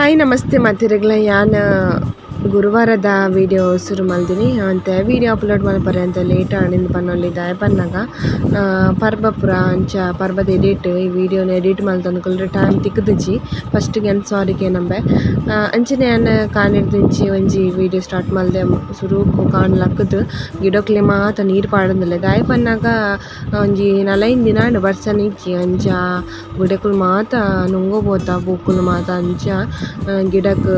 Hi namaste ಮಾತೆರೆಗ್ಲ ಯಾನ್ ಗುರುವಾರದ video ಶುರು ಮಲ್ದಿನಿ ಅಂತೆ ವಿಡಿಯೋ ಅಪ್ಲೋಡ್ ಮಲ್ಪರೆ ಅಂತ ಲೇಟ್ ಆಂಡ್ ಪನೊಲಿ ದಾಯೆ ಪನ್ನಗ ಪರ್ಬ ಪೂರ ಅಂಚ ಪರ್ಬದ ಎಡಿಟ್ ಈ ವಿಡಿಯೋನ ಎಡಿಟ್ ಮಲ್ತೊಂದು ಕುಲ್ರೆ ಟೈಮ್ ತಿಕ್ಕುದಿಜಿ. ಫಸ್ಟ್ ಯಾನ್ ಸಾರಿ ಕೇನಂಬೆ. ಅಂಚನೆ ಯಾನ್ ಕಾನಿರ್ದಿಂಚಿ ಒಂಜಿ ವಿಡಿಯೋ ಸ್ಟಾರ್ಟ್ ಮಲ್ದೆ. ಸುರುಕು ಕಾಂಡೆ ಲಕ್ಕುದು ಗಿಡೊಕ್ಲೆ ಮಾತ ನೀರು ಪಾಡೊಂದುಲ್ಲೆ. ದಾಯೆ ಪನ್ನಗ ಒಂಜಿ ನಾಲೈನ್ ದಿನ ಆಂಡ್ ಬರ್ಸನೆ ಇಜ್ಜಿ. ಅಂಚ ಗಿಡಕುಲು ಮಾತ ನುಂಗು ಪೋತ ಪೂಕುಲು ಮಾತ. ಅಂಚ ಗಿಡಕ್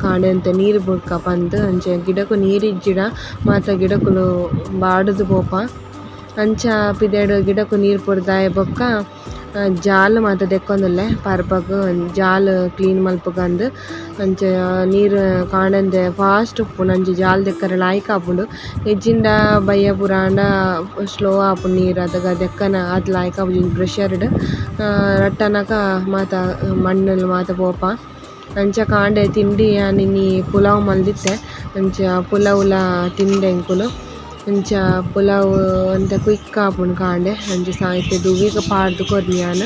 ಕಾಂಡೆ ಒಂತೆ ನೀರು ಬುಡ್ಕ ಪಂದ್. ಅಂಚ ಗಿಡಕ್ ನೀರು ಇಜ್ಜಿಡ ಮಾತ ಗಿಡಕುಲು ಬಾಡುದು ಪೋಪ. ಅಂಚ ಪಿದಯ್ಡ್ ಗಿಡಕ್ ನೀರು ಪುರ್ದಾಯಿ ಬೊಕ್ಕ ಜಾಲ್ ಮಾತ ದೆಕ್ಕೊಂದುಲ್ಲೆ ಪರ್ಬಗ್ ಜಾಲ್ ಕ್ಲೀನ್ ಮಲ್ಪುಗಂದ್. ಅಂಚ ನೀರು ಕಾಣಂದೆ ಫಾಸ್ಟ್ ಉಪ್ಪುಂಡು. ಅಂಚ ಜಾಲ್ ದೆಕ್ಕರೆ ಲಾಯ್ಕ್ ಆಪುಂಡು. ಇಜ್ಜಿಂಡ ಬಯ್ಯ ಪೂರ ಆಂಡ ಸ್ಲೋ ಆಪುಂಡು ನೀರು. ಅದಗ ದೆಕ್ಕನ ಆತ್ ಲಾಯ್ಕ್ ಆಪುಜಿ ಪ್ರೆಷರ್ ಡ್ ರಟ್ಟನಗ ಮಾತ ಮಣ್ಣುಲು ಮಾತ ಪೋಪ. ಅಂಚ ಕಾಂಡೆ ತಿಂಡಿ ಯಾನ್ ಇನಿ ಪುಲಾವ್ ಮಲ್ದಿತ್ತೆ. ಅಂಚ ಪುಲಾವುಲ ತಿಂಡೆ ಎಂಕುಲು. ಅಂಚ ಪುಲಾವ್ ಒಂತೆ ಕ್ವಿಕ್ ಆಪುಂಡು ಕಾಂಡೆ. ಅಂಚ ಇತ್ತೆ ದುವಿಗ್ ಪಾಡ್ದ್ ಕೊರ್ನಿ ಯಾನ್.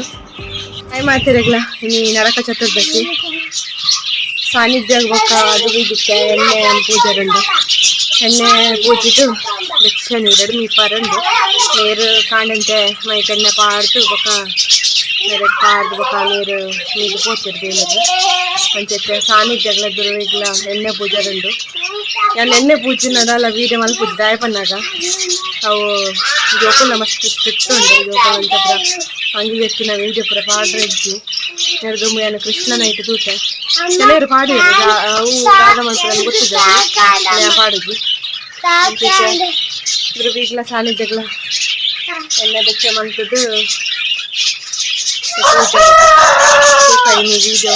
ಹಾಯ್ ಮಾತೆರೆಗ್ಲ ಇನಿ ನರಕ ಚತುರ್ದಶಿ. ಸಾನ್ನಿಧ್ಯ ಬೊಕ್ಕ ದುವಿಗಿತ್ತೆ ಎಣ್ಣೆ ಪೂಜೆರುಂಡು. ಎಣ್ಣೆ ಪೂಜಿದ್ ಬೆಚ್ಚ ನೀರಡ್ ಮೀಪಾರುಂಡು. ನೀರು ಕಾಂಡಂತೆ ಮೈಕ್ ಎಣ್ಣೆ ಪಾಡ್ದ್ ಬೊಕ್ಕ ಮೇರೆಗ್ ಪಾಡ್ದ್ ಬೊಕ್ಕ ನೀರು ಮೀದ್ ಪೋತೆರ್ ಬೇಲೆಗ್. ಅಂಚ ಇತ್ತೆ ಸಾನ್ನಿಧ್ಯಗ್ಲ ದುರ್ವಿಗ್ಲ ಎಣ್ಣೆ ಪೂಜೆರುಂಡು. ಯಾನ್ ಎಣ್ಣೆ ಪೂಜಿನದಾಲ ವೀಡಿಯೋ ಮಲ್ಪುಜಿ ದಾಯೆ ಪನ್ನಗ ಅವು ಜೋಕುಲ್ನ ಮಸ್ತ್ ಸ್ಟ್ರಿಕ್ಟ್ ಉಂಡು. ಜೋಕುಲು ಅಂಚ ಪೂರ ಅಂಗಿ ಎತ್ತಿನ ವೀಡಿಯೋ ಪೂರ ಪಾಡ್ರೆ ಇಜ್ಜಿ. ನೆರ್ದ್ ಯಾನ್ ಕೃಷ್ಣನ ಐಟ್ ತೂತೆ. ಕೆಲವೆರ್ ಪಾಡುವೆರ್ ಅವು ದಾದ ಮಲ್ಪುನಂದ್ ಗೊತ್ತಿಜ್ಜಿ ಯಾನ್ ಪಾಡುಜಿ. ಧ್ರುವಿಗ್ಲ ಸಾನ್ನಿಧ್ಯಗ್ಲ ಎಣ್ಣೆ ಬೆಚ್ಚ ಮಲ್ತುದು ಇನಿ ವೀಡಿಯೋ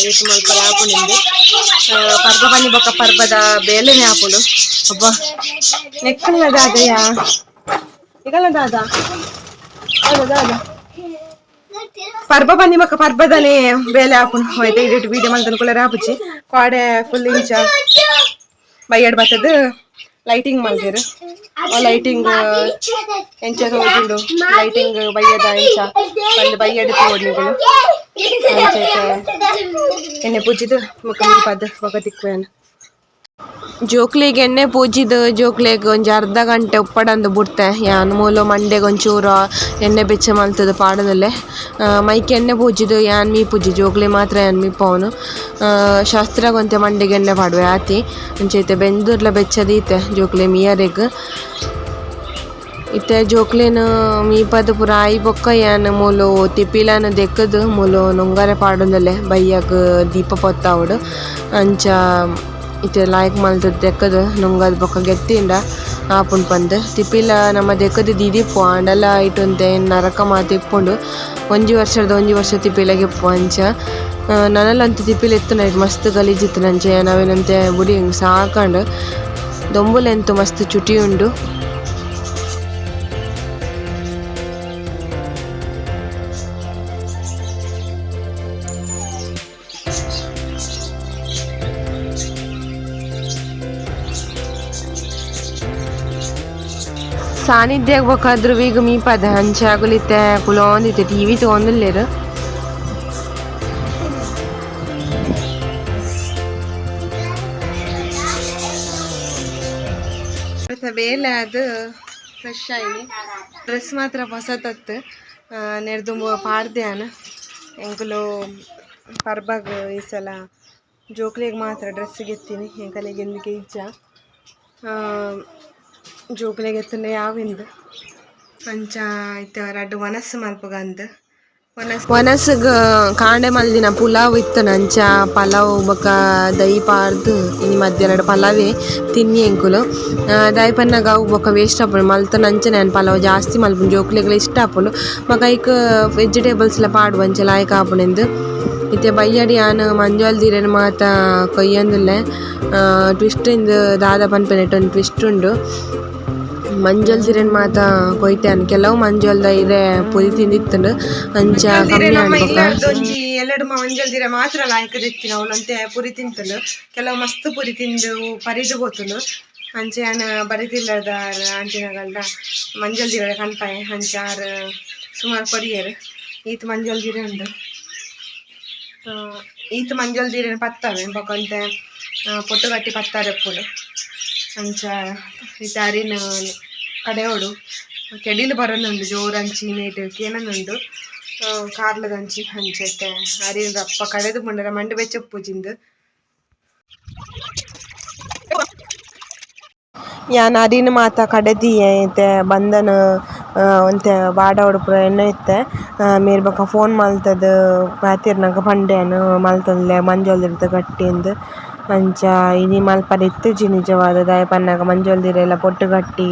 ಏತ್ ಮಲ್ಪರೆ ಆಪುಂಡು. ಪರ್ಬ ಬನ್ನಿ ಬೊಕ್ಕ ಪರ್ಬದ ಬೇಲೆನೆ ಆಪುಂಡು. ಅಬ್ಬ ನೆಕ್ಕಲ್ನ ದಾದಯ್ಯ ಇಗಲ್ಲ ದಾದ ದಾದ ದಾದ ಪರ್ಬ ಬನ್ನಿ ಬೊಕ್ಕ ಪರ್ಬದನೆ ಬೇಲೆ ಆಪುಂಡು. ಹೋಯ್ತು ಇಡಿಟ್ ವೀಡಿಯೋ ಮಲ್ತೊಂದು ಕುಲ್ಲರೆ ಆಪುಜಿ. ಕೋಡೆ ಫುಲ್ ಇಂಚ ಬಯ್ಯಡ್ ಬತ್ತದ್ ಲೈಟಿಂಗ್ ಮಲ್ದೆರ್. ಆ ಲೈಟಿಂಗ್ ಎಂಚ ತೋಜುಂಡು ಲೈಟಿಂಗ್ ಬಯ್ಯದ ಇಂಚ ಪಂದ್ ಬಯ್ಯಡ್ ತೂವೊಡು ನಿಕುಲು. ಅಂಚ ಎಣ್ಣೆ ಪೂಜಿದ್ ಬೊಕ ಮೀಪಾದ್ ಬೊಕ ತಿಕ್ಕುವೆನ್. ಜೋಕ್ಲೆಗ್ ಎಣ್ಣೆ ಪೂಜಿದ್ ಜೋಕ್ಲೆಗ್ ಒಂಜಿ ಅರ್ಧ ಗಂಟೆ ಉಪ್ಪಡಂದು ಬುಡ್ತೆ. ಯಾನ್ ಮೂಲು ಮಂಡೆಗ್ ಒಂಚೂರು ಎಣ್ಣೆ ಬೆಚ್ಚ ಮಲ್ತುದು ಪಾಡೊಂದುಲ್ಲೆ. ಮೈಕ್ ಎಣ್ಣೆ ಪೂಜಿದ್ ಯಾನ್ ಮೀಪುಜಿ. ಜೋಕ್ಲೆಗ್ ಮಾತ್ರ ಯಾನ್ ಮೀಪಾವುನು. ಶಾಸ್ತ್ರಗ್ ಒಂತೆ ಮಂಡೆಗ್ ಎಣ್ಣೆ ಪಾಡುವೆ ಆತಿ. ಅಂಚ ಇತ್ತೆ ಬೆಂದುರ್ಲ ಬೆಚ್ಚ ದೀತೆ ಜೋಕ್ಲೆ ಮೀಯರೆಗ್. ಇತ್ತೆ ಜೋಕ್ಲೆನ್ ಮೀಪದ್ ಪೂರ ಆಯಿ ಬೊಕ್ಕ ಯಾನ್ ಮೂಲು ತಿಪಿಲನ್ ದೆಕ್ಕುದು ಮೂಲು ನುಂಗರೆ ಪಾಡೊಂದುಲ್ಲೆ ಬಯ್ಯಗ್ ದೀಪ ಪೊತ್ತಾವೊಡು. ಅಂಚ ಇತ್ತೆ ಲಾಯ್ಕ್ ಮಲ್ತುದು ದೆಕ್ಕುದು ನುಂಗದ್ ಬೊಕ್ಕ ಗೆತ್ತಿಂಡ ಆಪುಂಡು ಪಂದ್. ತಿಪಿಲ ನಮ ದೆಕ್ಕುದು ದೀದಿಪ್ಪು ಆಂಡಲ ಐಟ್ ಒಂತೆ ನರಕ ಮಾತ ಇಪ್ಪುಂಡು. ಒಂಜಿ ವರ್ಷರ್ದ್ ಒಂಜಿ ವರ್ಷ ತಿಪಿಲಗ್ ಇಪ್ಪು ಅಂಚ. ನನಲ ಒಂತೆ ತಿಪಿಲ ಇತ್ತುಂಡ ಐಟ್ ಮಸ್ತ್ ಗಲೀಜ್ ಇತ್ತುಂಡು. ಅಂಚ ಯಾನ್ ಅವೆನ್ ಒಂತೆ ಬುಡಿ ಎಂಕ್ ಸಾಕಾಂಡ್. ದೊಂಬುಲೆಂತು ಮಸ್ತ್ ಚುಟಿ ಉಂಡು. ಸಾನ್ನಿಧ್ಯ ಬೊಕ ಧ್ರುವಿಗ್ ಮೀಪದ ಅಂಚ ಅಕುಲು ಇತ್ತೆ ಕುಲೋಂದಿತ್ತೆ ಟಿವಿ ತೂವೊಂದುಲ್ಲೆರ್. ಬೇಲೆ ಆದ್ ಫ್ರೆಶ್ ಆಯಿನಿ. ಡ್ರೆಸ್ ಮಾತ್ರ ಪೊಸತತ್ತ್. ನೆರ್ದ್ ದುಂಬು ಪಾಡ್ದೆ ಯಾನ್. ಎಂಕುಲು ಪರ್ಬಗ್ ಈ ಸಲ ಜೋಕ್ಲೆಗ್ ಮಾತ್ರ ಡ್ರೆಸ್ ಗೆತ್ತಿನಿ. ಎಂಕಲೆಗ್ ಎಂದಿಗೆ ಇಜ್ಜ. ಜೋಕ್ಲೆಗ್ ಎತ್ತುಂಡ ಯಾವಿಂದ್. ಅಂಚ ಇತ್ತೆ ರಡ್ಡ್ ವನಸ್ ಮಲ್ಪುಗಂದ್. ವನಸ್ಗ್ ಕಾಂಡೆ ಮಲ್ದಿನ ಪುಲಾವ್ ಇತ್ತುಂಡು. ಅಂಚ ಪಲಾವ್ ಬೊಕ ದೈ ಪಾಡ್ದ್ ಇನಿ ಮಧ್ಯಾಹ್ನಡ್ ಪಲಾವೇ ತಿನ್ನಿ ಎಂಕುಲು. ದಾಯೆ ಪನ್ನಗ ಅವು ಬೊಕ ವೇಸ್ಟ್ ಆಪುಂಡು. ಮಲ್ತುಂಡ ಅಂಚನೆ ಯಾನ್ ಪಲಾವ್ ಜಾಸ್ತಿ ಮಲ್ಪುನು. ಜೋಕ್ಲೆಗ್ಲ ಇಷ್ಟ ಆಪುಂಡು. ಬೊಕ ಐಕ್ ವೆಜಿಟೇಬಲ್ಸ್ ಲ ಪಾಡುವ ಅಂಚ ಲಾಯ್ಕ್ ಆಪುಂಡು ಇತ್ತೆ ಬಯ್ಯಡ್ ಯಾನ್ ಮಂಜೊಲ್ ದಿರೆನ್ ಮಾತ ಕೊಯ್ಯೊಂದುಲ್ಲೆ. ಟ್ವಿಸ್ಟ್ ಇಂದ್ ದಾದ ಪನ್ಪೆನೆಟ್ ಒಂಜಿ ಟ್ವಿಸ್ಟ್ ಉಂಡು. ಮಂಜೊಲ್ ದಿರೆನ್ ಮಾತ ಕೊಯ್ತೆ ಯಾನ್. ಕೆಲವು ಮಂಜೊಲ್ದ ಇರೆ ಪೊದಿ ತಿಂದಿತ್ತುಂಡು ಅಂಚ ಕಮ್ಮಿ ಆಂಡ್ ಬೊಕ. ಒಂಜಿ ಎಲ್ಲೆಡ್ ಮಂಜೊಲ್ ದಿರೆ ಮಾತ್ರ ಲಾಯ್ಕ್ ದೆತ್ತಿನ ಅವ್ಲಂತೆ ಪುರಿ ತಿಂತುಂಡು. ಕೆಲವು ಮಸ್ತ್ ಪುರಿ ತಿಂದು ಪರಿದ್ ಪೋತುಂಡು. ಅಂಚ ಯಾನ್ ಬರಿತಿಲ್ಲದ ಆಂಟಿನಗಲ್ಡ ಮಂಜೊಲ್ ದಿರೆ ಕನ್ಪಾಯೆ. ಅಂಚ ಆರ್ ಸುಮಾರು ಕೊರಿಯೆರ್. ಈತ್ ಮಂಜೊಲ್ ದಿರೆ ಉಂಡು. ಈತ್ ಮಂಜಲ್ ದೀರೆನ ಪತ್ತವೆ ಬೊಕ ಒಂತೆ ಪೊಟ್ಟುಗಟ್ಟಿ ಪತ್ತಾರೆ ಪುಡು ಅಂಚ ಇತ್ತೆ ಅರಿನ ಕಡೆಯೋಡು ಕೆಡಿಲು ಬರೋನುಂಡು ಜೋರಂಚಿ ಮೇಟ್ ಕೇನನುಂಡು ಕಾರ್ಲದಂಚಿ ಅಂಚ ಇತ್ತೆ ಅರಿನ ರಪ್ಪ ಕಡೆದು ಪುಂಡರ ಮಂಡು ಬೆಚ್ಚ ಉಪ್ಪುಜಿಂದು. ಯಾನ್ ಅರಿನ್ ಮಾತ ಕಡೆದಿಯೆ ಇತ್ತೆ ಬಂಧನ ಒಂತೆ ಬಾಡಾವುಡು ಪೂರ ಎಣ್ಣೆ ಇತ್ತೆ ಮೇರ್ ಬೊಕ ಫೋನ್ ಮಲ್ತುದು ಪಾತೆರ್ನಗ ಪಂಡೆ ಯಾನ್ ಮಲ್ತೊನ್ಲೆ ಮಂಜೊಲ್ದಿರ್ದ ಗಟ್ಟಿ ಇಂದ್. ಅಂಚ ಇನಿ ಮಲ್ಪರೆ ಇತ್ತುಜಿ ನಿಜವಾದ್ ದಾಯೆ ಪನ್ನಗ ಮಂಜೊಲ್ದಿರೆಲ ಪೊಟ್ಟು ಗಟ್ಟಿ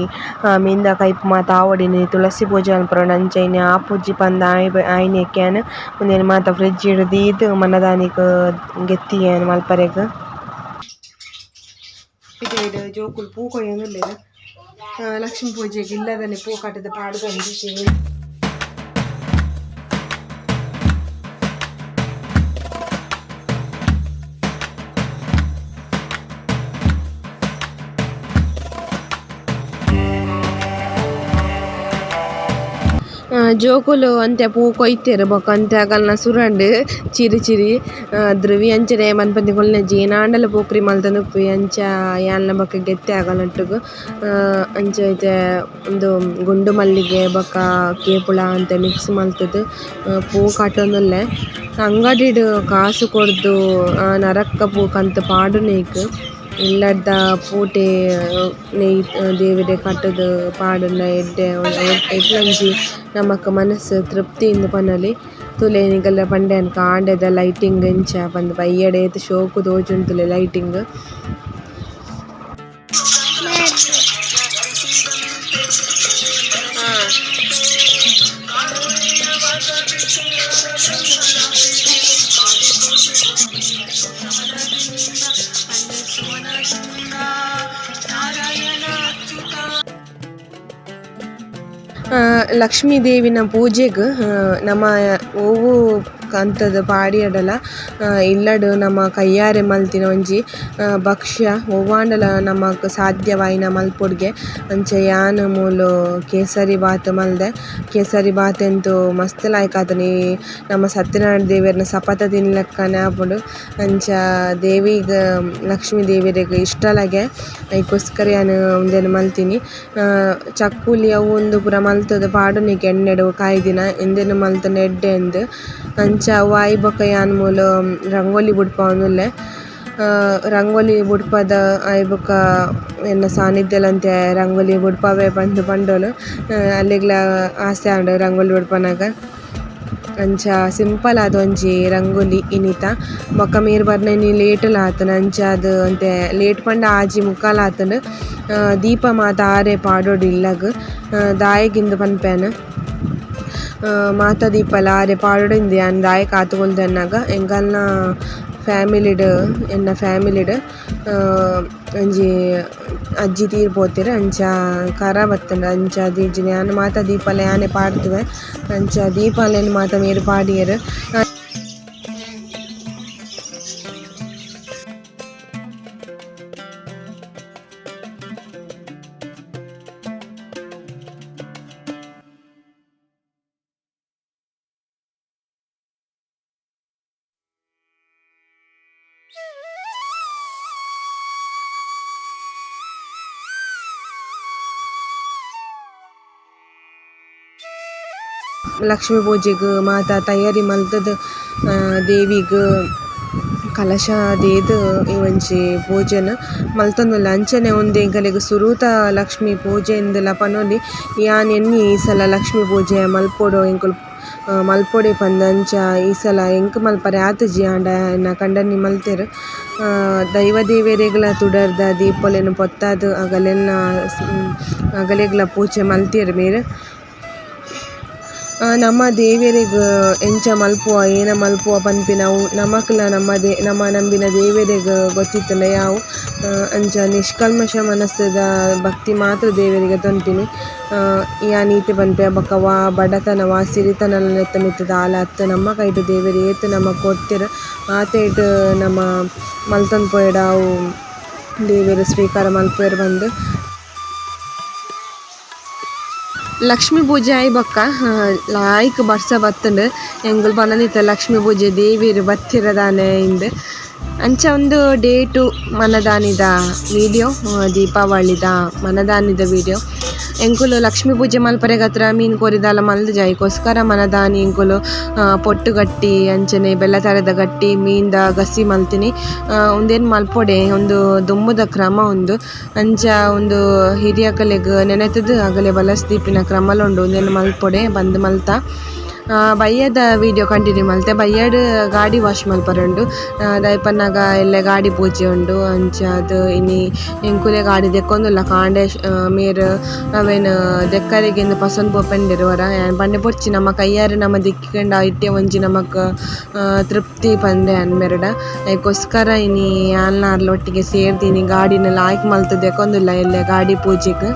ಮೀನ್ದ ಕೈಪು ಮಾತ ಆವೊಡಿನಿ ತುಳಸಿ ಪೂಜೆ ಮನ್ಪುನಂಚ ಅಂಚ ಇನಿ ಆಪುಜಿ ಪಂದ್ ಆಯಿನೆಕ್ ಯಾನ್ ಉಂದೆನ್ ಮಾತ ಫ್ರಿಡ್ಜ್ ಡ್ ದೀದ್ ಮನದಾನಿಗ್ ಗೆತ್ತಿಯೆ ಯಾನ್ ಮಲ್ಪರೆಗ್. ಪಿದಯ್ಡ್ ಜೋಕುಲು ಪೂ ಕೊಯ್ಯೊಂದುಲ್ಲೆರ್ ಲಕ್ಷ್ಮೀ ಪೂಜೆಗ್ ಇಲ್ಲದನೆ ಪೂ ಕಟ್ಟುದು ಪಾಡ್ದೊಂದು. ಜೋಕುಲು ಒಂತೆ ಪೂ ಕೊಯ್ತೆರ್ ಬೊಕ ಒಂತೆ ಅಕಲ್ನ ಸುರಂಡ್ ಚಿರಿ ಚಿರಿ ಧ್ರುವಿ ಅಂಚನೆ ಮನ್ಪಂದೆ ಕುಲ್ಲ್ನಜಿ ಏನಾಂಡಲ ಪೋಕ್ರಿ ಮಲ್ತೊಂದುಪ್ಪುವೆ ಅಂಚ ಯಾನ್ಲ ಬೊಕ ಗೆತ್ತೆ ಅಗಲ್ನೊಟ್ಟುಗು ಅಂಚ ಇತ್ತೆ ಉಂದು ಗುಂಡು ಮಲ್ಲಿಗೆ ಬೊಕ ಕೇಪುಳ ಒಂತೆ ಮಿಕ್ಸ್ ಮಲ್ತುದು ಪೂ ಕಟೊಂದುಲ್ಲೆ. ಅಂಗಡಿಡ್ ಕಾಸು ಕೊರ್ದು ನರಕ್ಕ ಪೂ ಕಂತ್ ಪಾಡುನೇಕ್ ಇಲ್ಲದ ಪೂಟೆ ನೆಯ್ ದೇವೆರೆ ಕಟ್ಟುದು ಪಾಡುಂಡ ಎಡ್ಡೆ ಐಟ್ಲ ಒಂಜಿ ನಮಕ್ ಮನಸ್ಸು ತೃಪ್ತಿ ಇಂದ್ ಪನೊಲಿ. ತೂಲೆ ನಿಕಲ್ನ ಪಂಡೆ ಯಾನ್ ಕಾಂಡೆದ ಲೈಟಿಂಗ್ ಎಂಚ ಪಂದ್ ಬಯ್ಯಡ್ ಏತ್ ಶೋಕು ತೋಜುಂಡು ತೂಲೆ ಲೈಟಿಂಗ್. ಲಕ್ಷ್ಮೀ ದೇವಿನ ಪೂಜೆಗ್ ನಮ ಒವು ಕಂತುದು ಪಾಡಿಯಡಲ ಇಲ್ಲಡ್ ನಮ ಕೈಯಾರೆ ಮಲ್ತಿನ ಒಂಜಿ ಭಕ್ಷ್ಯ ಒವ್ವಾಂಡಲ ನಮಕ್ ಸಾಧ್ಯವಾಯಿನ ಮಲ್ಪೊಡ್ಗೆ. ಅಂಚ ಯಾನ್ ಮೂಲು ಕೇಸರಿ ಬಾತ್ ಮಲ್ದೆ. ಕೇಸರಿ ಬಾತ್ ಎಂತು ಮಸ್ತ್ ಲಾಯ್ಕ್ ಆತುಂಡು. ಈ ನಮ್ಮ ಸತ್ಯನಾರಾಯಣ ದೇವೆರ್ನ ಸಪತ ತಿನ್ಲೆಕ್ಕನೆ ಆಪುಂಡು. ಅಂಚ ದೇವಿಗ್ ಲಕ್ಷ್ಮೀ ದೇವೆರೆಗ್ ಇಷ್ಟ ಲಗೆ ಐಕೋಸ್ಕರ ಯಾನ್ ಉಂದೆನ್ ಮಲ್ತಿನಿ. ಚಕ್ಕುಲಿ ಅವು ಉಂದು ಪೂರ ಮಲ್ತುದು ಪಾಡುನಿಕ್ ಎಣ್ಣೆಡ್ ಕಾಯ್ದಿನ ಇಂದೆನ್ ಮಲ್ತುಂಡ ಎಡ್ಡೆ ಇಂದ್. ಅಂಚ ಅವು ಆಯಿ ಬೊಕ ಯಾನ್ ಮೂಲು ರಂಗೋಲಿ ಬುಡ್ಪಾವೊಂದುಲ್ಲೆ. ರಂಗೋಲಿ ಬುಡ್ಪದ ಆಯಿ ಬೊಕ ಎನ್ನ ಸಾನ್ನಿಧ್ಯಲಂತೆ ರಂಗೋಲಿ ಬುಡ್ಪಾವೆ ಪಂದ್ ಪಂಡೊಲು. ಅಲ್ಲೆಗ್ಲ ಆಸೆ ಆಂಡ್ ರಂಗೋಲಿ ಬುಡ್ಪನಗ. ಅಂಚ ಸಿಂಪಲ್ ಆದ್ ಒಂಜಿ ರಂಗೋಲಿ ಇನಿತ. ಬೊಕ ಮೇರ್ ಬರ್ನ ಲೇಟ್ ಲ ಆತುಂಡು ಅಂಚಾದ್ ಒಂತೆ ಲೇಟ್ ಪಂಡ 6:45 ಆತುಂಡು. ದೀಪ ಮಾತ ಆರೆ ಪಾಡೊಡು ಇಲ್ಲಗ್ ದಾಯೆಗಿಂದ್ ಪನ್ಪೇನ್. ಮಾತ ದೀಪಲ ಆರೆ ಪಾಡೊಡು ಇಂದ್ ಯಾನ್ ದಾಯೆ ಕಾತುಕೊಲ್ದೆನ್ನಗ ಎಂಕಲ್ನ ಫ್ಯಾಮಿಲಿಡ್ ಎನ್ನ ಫ್ಯಾಮಿಲಿಡ್ ಒಂಜಿ ಅಜ್ಜಿ ತೀರ್ ಪೋತೆರ್ ಅಂಚ ಕರ ಬತ್ತುಂಡು ಅಂಚ ದೀಜಿನ ಯಾನ್ ಮಾತ ದೀಪಲ ಯಾನೆ ಪಾಡ್ದುವೆ ಅಂಚ ದೀಪಲೆನ್ ಮಾತ ಮೇರ್ ಪಾಡಿಯೆರ್. ಲಕ್ಷ್ಮೀ ಪೂಜೆಗ್ ಮಾತ ತಯಾರಿ ಮಲ್ತುದು ದೇವಿಗ್ ಕಲಶ ದೀದ್ ಈ ಒಂಜಿ ಪೂಜೆನ್ ಮಲ್ತೊಂದುಲ್ಲೆ. ಅಂಚನೆ ಉಂದು ಎಂಕಲೆಗ್ ಸುರುತ ಲಕ್ಷ್ಮೀ ಪೂಜೆ ಇಂದುಲ ಪನೊಲಿ. ಯಾನ್ ಎನ್ನಿ ಈ ಸಲ ಲಕ್ಷ್ಮೀ ಪೂಜೆ ಮಲ್ಪೊಡು ಎಂಕುಲು ಮಲ್ಪೊಡೆ ಪಂದ್ ಅಂಚ ಈ ಸಲ ಎಂಕ್ ಮಲ್ಪರೆ ಆತುಜಿ ಆಂಡ ಎನ್ನ ಕಂಡನಿ ಮಲ್ತೆರ್. ದೈವ ದೇವೆರೆಗ್ಲ ತುಡರ್ದ ದೀಪೊಲೆನ್ ಪೊತ್ತಾದ್ ಅಗಲೆನ ಅಗಲೆಗ್ಲ ಪೂಜೆ ಮಲ್ತೆರ್ ಮೇರ್. ನಮ್ಮ ದೇವೆರೆಗ್ ಎಂಚ ಮಲ್ಪುವ ಏನ ಮಲ್ಪುವ ಪನ್ಪಿನವು ನಮಕ್ಲ ನಮ್ಮ ನಮ ನಂಬಿನ ದೇವೆರೆಗ್ ಗೊತ್ತಿತ್ತುಂಡ ಯಾವು. ಅಂಚ ನಿಷ್ಕಲ್ಮಶ ಮನಸ್ಸುದ ಭಕ್ತಿ ಮಾತ್ರ ದೇವೆರೆಗ್ ತೊನ್ಪಿನಿ. ಯಾನ್ ಈತೆ ಪನ್ಪೆ ಬೊಕ ವಾ ಬಡತನ ವಾ ಸಿರಿತನ ನೆತ್ತ ಮಿತ್ತ್ ದಾಲ ಅತ್ತ್ ನಮ್ಮ ಕೈಟ್ ದೇವೆರ್ ಏತ್ ನಮಕ್ ಕೊರ್ತೆರ್ ಆತೇಟ್ ನಮ ಮಲ್ತೊಂದು ಪೋಯೆಡ ಅವು ದೇವೆರ್ ಸ್ವೀಕಾರ ಮಲ್ಪುವೆರ್ ಪಂದ್. ಲಕ್ಷ್ಮೀ ಪೂಜೆ ಆಯಿ ಬೊಕ್ಕ ಲಾಯ್ಕ್ ಬರ್ಸ ಬತ್ತುಂಡು. ಎಂಕುಲು ಪನೊಂದಿತ್ತ ಲಕ್ಷ್ಮೀ ಪೂಜೆ ದೇವಿರು ಬತ್ತಿರದಾನೆ ಇಂದ್. ಅಂಚ ಉಂದು ಡೇ 2 ಮನದಾನಿದ ವಿಡಿಯೋ, ದೀಪಾವಳಿದ ಮನದಾನಿದ ವಿಡಿಯೋ. ಎಂಕುಲು ಲಕ್ಷ್ಮೀ ಪೂಜೆ ಮಲ್ಪರೆಗತ್ರ ಮೀನ್ ಕೋರಿದಾಲ ಮಲ್ದುಜ ಐಕೋಸ್ಕರ ಮನದಾನಿ ಎಂಕುಲು ಪೊಟ್ಟು ಗಟ್ಟಿ ಅಂಚನೆ ಬೆಲ್ಲತರದ ಗಟ್ಟಿ ಮೀನ್ದ ಗಸಿ ಮಲ್ತಿನಿ. ಉಂದೇನ್ ಮಲ್ಪೊಡೆ ಉಂದು ದುಂಬುದ ಕ್ರಮ ಉಂದು. ಅಂಚ ಉಂದು ಹಿರಿಯಕಲೆಗ್ ನೆನೆತುದು ಅಗಲೆ ಬಲಸ್ ದೀಪಿನ ಕ್ರಮಲ ಉಂಡು ಉಂದೆನ್ ಮಲ್ಪೊಡೆ ಬಂದ್ ಮಲ್ತ. ಬಯ್ಯದ ವಿಡಿಯೋ ಕಂಟಿನ್ಯೂ ಮಲ್ತೆ. ಬಯ್ಯಡ್ ಗಾಡಿ ವಾಶ್ ಮಲ್ಪರೆ ಉಂಡು. ದಾಯೆ ಪನ್ನಗ ಎಲ್ಲೆ ಗಾಡಿ ಪೂಜೆ ಉಂಡು. ಅಂಚಾದ್ ಇನಿ ಎಂಕುಲೆ ಗಾಡಿ ದೆಕ್ಕೊಂದುಲ್ಲ ಕಾಂಡೆ ಮೇರ್ ಅವೆನ್ ದೆಕ್ಕರೆಗ್ ಪಸೊಂದು ಪೋಪೆಂಡೆರ್ ಒರ. ಯಾನ್ ಪಂಡೆ ಬೊರ್ಚಿ ನಮ ಕೈಯಾರೆ ನಮ ದಿಕ್ಕಿಂಡ ಇತ್ತೆ ಒಂಜಿ ನಮಕ್ ತೃಪ್ತಿ ಪಂಡೆ ಯಾನ್ ಮೇರ್ಡ. ಐಕೋಸ್ಕರ ಇನಿ ಯಾನ್ಲ ಆರ್ಲ ಒಟ್ಟಿಗೆ ಸೇರ್ದಿನಿ ಗಾಡಿನ ಲಾಯ್ಕ್ ಮಲ್ತ್ ದೆಕ್ಕೊಂದುಲ್ಲ ಎಲ್ಲೆ ಗಾಡಿ ಪೂಜೆಗ್.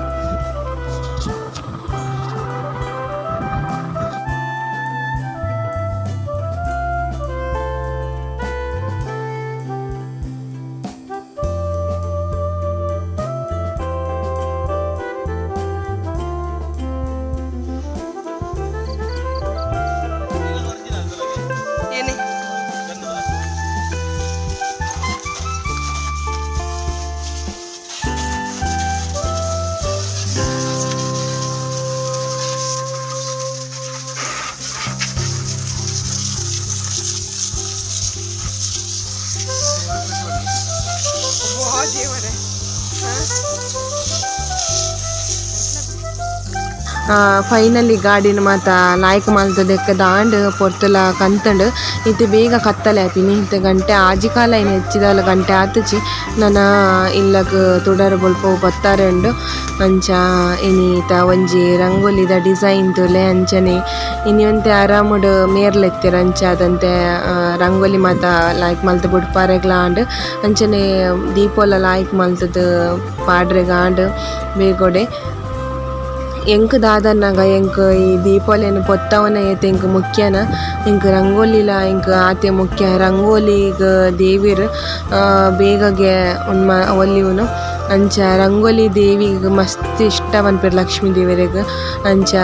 ಫೈನಲಿ ಗಾಡಿನ ಮಾತ ಲಾಯ್ಕ್ ಮಲ್ತ್ ದೆಕ್ಕದ ಆಂಡ್ ಪೊರ್ತುಲ ಕಂತುಂಡು. ಇತ್ತೆ ಬೇಗ ಕತ್ತಲೆ ಆಪಿನಿ. ಇತ್ತೆ ಗಂಟೆ ಆಜಿ ಕಾಲ ಇನಿ ಹೆಚ್ಚಿದಾಲ ಗಂಟೆ ಆತುಜಿ. ನನ ಇಲ್ಲಗ್ ತುಡರ್ ಬೊಲ್ಪು ಪತ್ತಾರೆ ಉಂಡು. ಅಂಚ ಇನಿ ಇತ ಒಂಜಿ ರಂಗೋಲಿದ ಡಿಸೈನ್ ತೂಲೆ. ಅಂಚನೆ ಇನಿ ಒಂತೆ ಆರಾಮಡ್ ಮೇರ್ಲೆತ್ತೆರ್. ಅಂಚ ಅದಂತೆ ರಂಗೋಲಿ ಮಾತ ಲಾಯ್ಕ್ ಮಲ್ತ್ ಬುಡ್ಪಾರೆಗ್ಲ ಆಂಡ್. ಅಂಚನೆ ದೀಪೊಲ ಲಾಯ್ಕ್ ಮಲ್ತುದು ಪಾಡ್ರೆಗ್ ಆಂಡ್ ಬೇಗೊಡೆ. ಎಂಕ್ ದಾದನ್ನಗ ಎಂಕ್ ಈ ದೀಪಾವಳಿನ ಪೊತ್ತವನ ಏತ್ ಎಂಕ್ ಮುಖ್ಯನ ಎಂಕ್ ರಂಗೋಲಿಲ ಎಂಕ್ ಆತೆ ಮುಖ್ಯ. ರಂಗೋಲಿಗ್ ದೇವಿರ್ ಬೇಗಗೆ ಉನ್ಮ ಒಲಿಯುನು. ಅಂಚ ರಂಗೋಲಿ ದೇವಿಗ್ ಮಸ್ತ್ ಇಷ್ಟ ಪನ್ಪೆರ್ ಲಕ್ಷ್ಮೀ ದೇವೆರೆಗ್. ಅಂಚ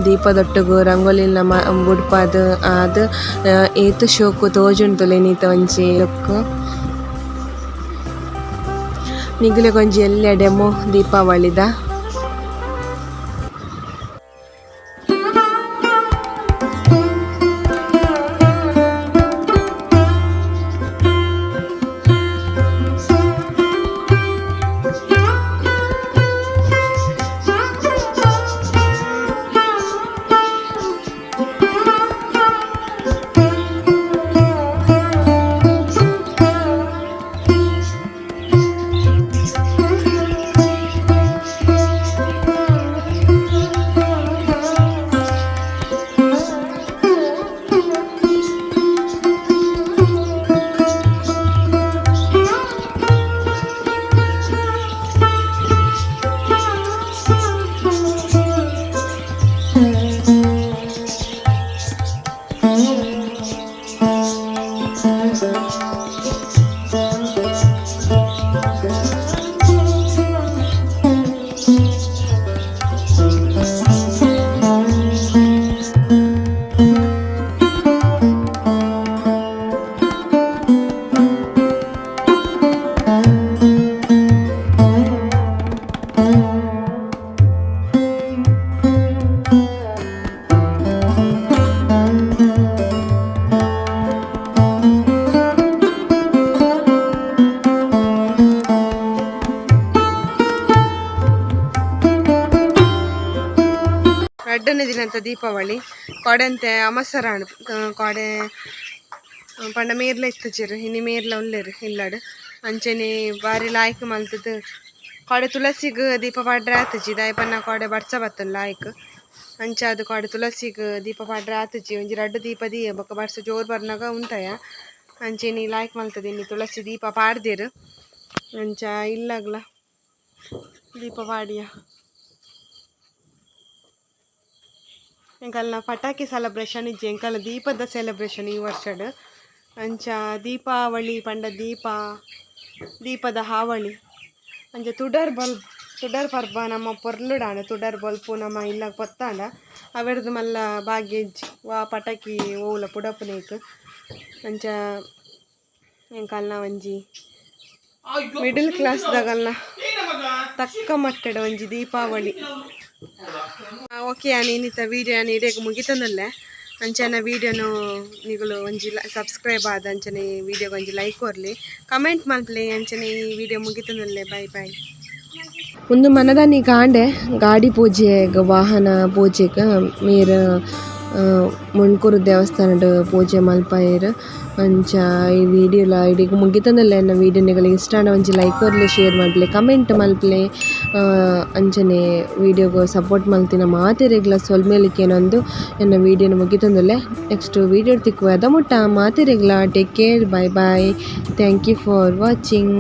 ದೀಪದೊಟ್ಟುಗು ರಂಗೋಲಿನ ಬುಡ್ಪಾದ್ ಆದ್ ಏತ್ ಶೋಕು ತೋಜುಂಡು ತೂಲೆ ಇನಿತ ಒಂಜಿ ಲುಕ್. ನಿಗುಲೆಗ್ ಒಂಜಿ ಎಲ್ಯ ಡೆಮೊ ದೀಪಾವಳಿದ. ರಡ್ಡನೇ ದಿನಂತ ದೀಪಾವಳಿ ಕೊಡೆಂತೆ ಅಮಸರಾಣ್ ಕೋಡೆ ಪಂಡ ಮೇರ್ಲ ಇತ್ತುಜೆರ್ ಇನಿ ಮೇರ್ಲ ಉಲ್ಲೆರ್ ಇಲ್ಲಡ್. ಅಂಚನೆ ಬಾರಿ ಲಾಯ್ಕ್ ಮಲ್ತುದು ಕೋಡೆ ತುಳಸಿಗ್ ದೀಪ ಪಾಡ್ರೆ ಆತುಜಿ ದಾಯೆ ಪನ್ನ ಕೋಡೆ ಬರ್ಸ ಬತ್ತುಂಡು ಲಾಯ್ಕ್. ಅಂಚಾದ್ ಕೋಡೆ ತುಳಸಿಗ್ ದೀಪ ಪಾಡ್ರೆ ಆತುಜಿ ಒಂಜಿ ರಡ್ಡ್ ದೀಪ ದೀಯ ಬೊಕ ಬರ್ಸ ಜೋರು ಬರ್ನಗ ಉಂತಯ. ಅಂಚನೆ ಲಾಯ್ಕ್ ಮಲ್ತುದು ಇನಿ ತುಳಸಿ ದೀಪ ಪಾಡ್ದೆರ್. ಅಂಚ ಇಲ್ಲಗ್ಲ ದೀಪ ಪಾಡಿಯ. ಎಂಕಲ್ನ ಪಟಾಕಿ ಸೆಲೆಬ್ರೇಷನ್ ಇಜ್ಜಿ ಎಂಕಲ್ನ ದೀಪದ ಸೆಲೆಬ್ರೇಷನ್ ಈ ವರ್ಷಡ್. ಅಂಚ ದೀಪಾವಳಿ ಪಂಡ ದೀಪ ದೀಪದ ಹಾವಳಿ. ಅಂಚ ತುಡರ್ ಬಲ್ಬ್ ತುಡರ್ ಪರ್ಬ ನಮ್ಮ ಪೊರ್ಲುಡಾಂಡ ತುಡರ್ ಬೊಲ್ಪು ನಮ್ಮ ಇಲ್ಲಗ್ ಪೊತ್ತಾಂಡ ಅವೆಡ್ದ್ ಮಲ್ಲ ಭಾಗ್ಯ ಇಜ್ಜಿ. ವಾ ಪಟಾಕಿ ಓವುಲ ಪುಡಪುನೇಕ್ ಅಂಚ ಎಂಕಲ್ನ ಒಂಜಿ ಮಿಡಲ್ ಕ್ಲಾಸ್ ದಗಲ್ನ ತಕ್ಕ ಮಟ್ಟಡ್ ಒಂಜಿ ದೀಪಾವಳಿ. ಓಕೆ, ಯಾನ್ ಇನ್ನಿತ ವೀಡಿಯೋ ಯಾನ್ ಇಡೆಗ್ ಮುಗಿತೊಂದುಲ್ಲೆ. ಅಂಚನ ವೀಡಿಯೋನು ನಿಗುಲು ಒಂಜಿ ಸಬ್ಸ್ಕ್ರೈಬ್ ಆದ್ ಅಂಚನೆ ವೀಡಿಯೋಗ್ ಒಂಜಿ ಲೈಕ್ ಕೊರ್ಲಿ, ಕಮೆಂಟ್ ಮಲ್ಪಲೆ. ಅಂಚನೆ ಈ ವಿಡಿಯೋ ಮುಗಿತೊಂದುಲ್ಲೆ. Bye bye. ಉಂದು ಮನದಾನಿ ಕಾಂಡೆ ಗಾಡಿ ಪೂಜೆಗ್, ವಾಹನ ಪೂಜೆಗ್ ಮೇರ್ ಮುಂಡ್ಕೂರು ದೇವಸ್ಥಾನಡ್ ಪೂಜೆ ಮಲ್ಪಾಯೆರ್. ಅಂಚ ಈ ವಿಡಿಯೋಲ ಇಡೆಗ್ ಮುಗಿತೊಂದುಲ್ಲೆ. ಎನ್ನ ವಿಡಿಯೋ ನಿಗಲೆಗ್ ಇಷ್ಟ ಆಂಡ ಒಂಜಿ ಲೈಕ್ ಕೊರ್ಲೆ, ಶೇರ್ ಮಲ್ಪುಲೆ, ಕಮೆಂಟ್ ಮಲ್ಪುಲೆ. ಅಂಚನೆ ವಿಡಿಯೋಗ್ ಸಪೋರ್ಟ್ ಮಲ್ತಿನ ಮಾತೆರೆಗ್ಲ ಸೊಲ್ಮೆಲು ಕೇನೊಂದು ಎನ್ನ ವಿಡಿಯೋನು ಮುಗಿತೊಂದುಲ್ಲೆ. ನೆಕ್ಸ್ಟ್ ವಿಡಿಯೋ ತಿಕ್ಕುವೆ, ಅದ ಮುಟ್ಟ ಮಾತೆರೆಗ್ಲ take care, bye bye, thank you for watching.